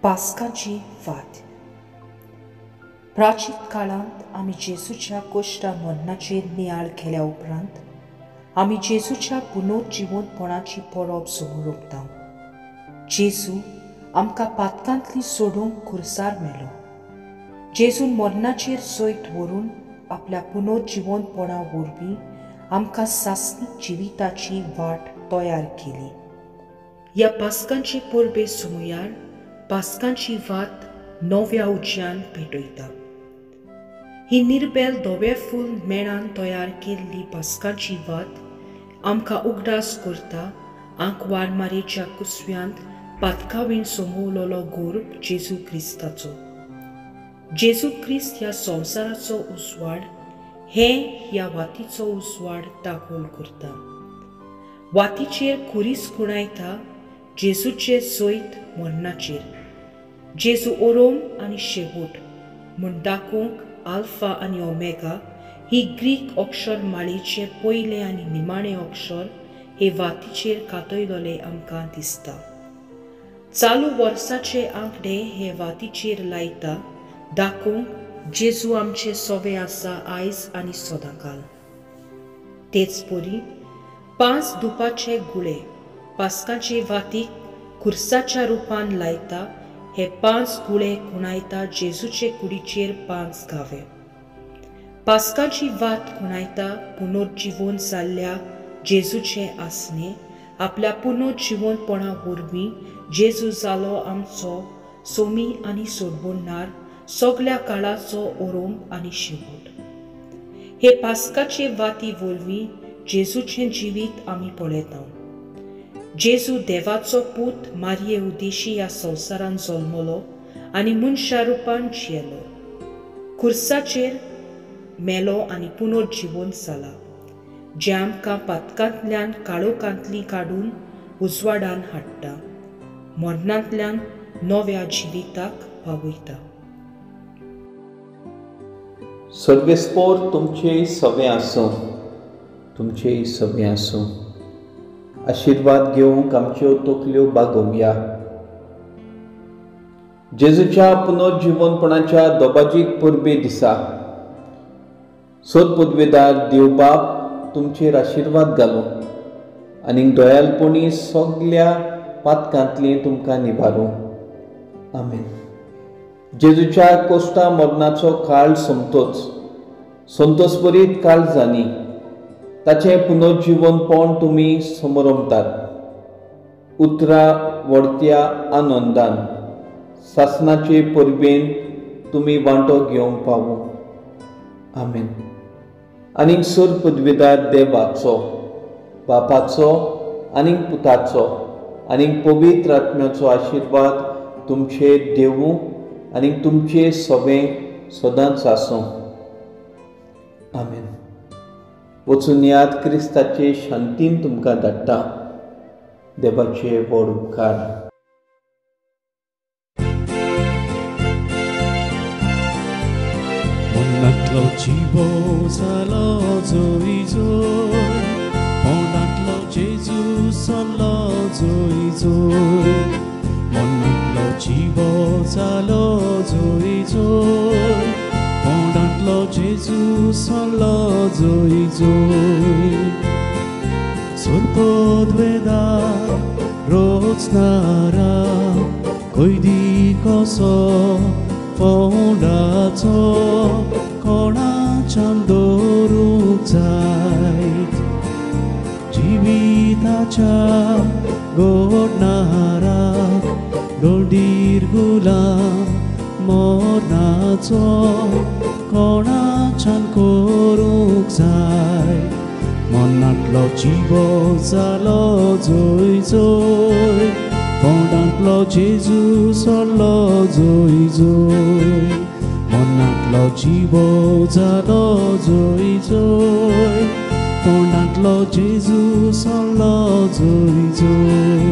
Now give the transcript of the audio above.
पास्काची वात. प्राचीन काळांत आमी जेजूच्या कोश्टा मरणाचेर नियाळ केल्या उपरांत आमी जेजूच्या पुनर्जिवंतपणाची परब समोर. जेजू आमकां पातकांतली सोडूंक खुर्सार मेलो. जेजून मरणाचेर जैत व्हरून आपल्या पुनर्जिवंतपणा वरवीं आमकां सासणीक जिविताची वाट तयार केली. ह्या पास्कांचे परबे सुमयार पास्कांची वात नव्या उज्यान पेटयता. ही निर्बेल धवे फूल मेणान तयार केल्ली पास्कांची वात आमकां उगडास करता आंकवार मारेच्या कुसव्यांत पातकावीण समवलोलो गोरप जेजू क्रिस्ताचो. जेजू क्रिस्त ह्या संवसाराचो उजवाड हे ह्या वातीचो उजवाड दाखोवन करता. वातीचेर खुरीस खुणायता जेजूचे जैत मरणाचेर. जेजू ओरोम आनी शेवट म्हूण दाखोवंक आल्फा आनी ओमेगा ही ग्रीक अक्षर माळेचें पयलें आनी निमाणें अक्षर हे वातीचेर कातयलोलें आमकां दिसता. चालू वर्साचे आंकडे हे वातीचेर लायता दाखोवंक जेजू आमचे सोवे आसा आयज आनी सदांकाल. तेच परी 5 दुपाचे गुळे पास्काचे वातीक खुर्साच्या रुपान लायता. हे 5 गुळे खुणायता जेजूचे कुडीचेर 5 गावे. पास्काची वात खुणायता पुनर्जिवन जाल्ल्या जेजूचे आसणे. आपल्या पुनर्जिवनपणा वरवीं जेजू जालो आमचो सोमी आनी सोडवणदार, सगल्या काळाचो ओरोम आनी शेवट. हे पास्काचे वाती वरवीं जेजूचें जिवीत आमी पळयता. जेजू देवाचो पूत मारये उदेशी ह्या संवसारान जल्मलो आनी मनशा रुपान जियेलो, खुर्साचेर मेलो आनी पुनर्जिवन जाला, जें आमकां पातकांतल्यान काळोखांतली काडून उजवाडान हाडटा, मरणांतल्यान नव्या जिविताक पावयता. सर्वेस्पोर तुमचे सवे आसूं, तुमचे सवे आसूं. आशिर्वाद घेवंक आमच्यो तकल्यो बागोवया. जेजूच्या पुनर्जिवनपणाच्या दोबाजीक परबे दिसा सोदपदवेदार देवबाप तुमचेर आशिर्वाद घालूं आनी दयालपणी सगल्या पातकांतली तुमकां निवारूं. आमेन. जेजूच्या कोश्टा मरणाचो काळ सोमतोच संतोषभरीत काळ जानी ताचें पुनर्जिवनपण तुमी समरमतात. उतरां वडत्या आनंदान सासनाचे परबेन तुमी वांटो घेवंक पावूं. आमेन. आनीक सोर पदवेदार देवाचो, बापाचो आनीक पुताचो आनीक पवित्र आत्म्याचो आशिर्वाद तुमचेर देवूं आनीक तुमचे सवें सदांच आसूं. आमेन. वचून याद क्रिस्ताचे शांतीन तुमकां धाडटा. देवाचे व्हड उपकार. मनांतलो जिवो जालो जोय जोय, पोंडांतलो जेजू सरलो जोय जोय. मनांतलो जिवो जालो जोय जोय, पोंडांतलो जेजू सरलो जोय जोय. सोरपदवेदा रोचनारा कैदी कसो पोंडाचो कोणाच्यान दवरूंक जायत. जिविताच्या गोडनाराक दोडीर गुलाम मरणाचो कोणाच्यान करूंक जाय. मनांतलो जिवो जालो जोय जोय, पोंडांतलो जेजू सरलो जोय जोय. मनांतलो जिवो जालो जोय जोय, पोंडांतलो जेजू सरलो जोय जोय.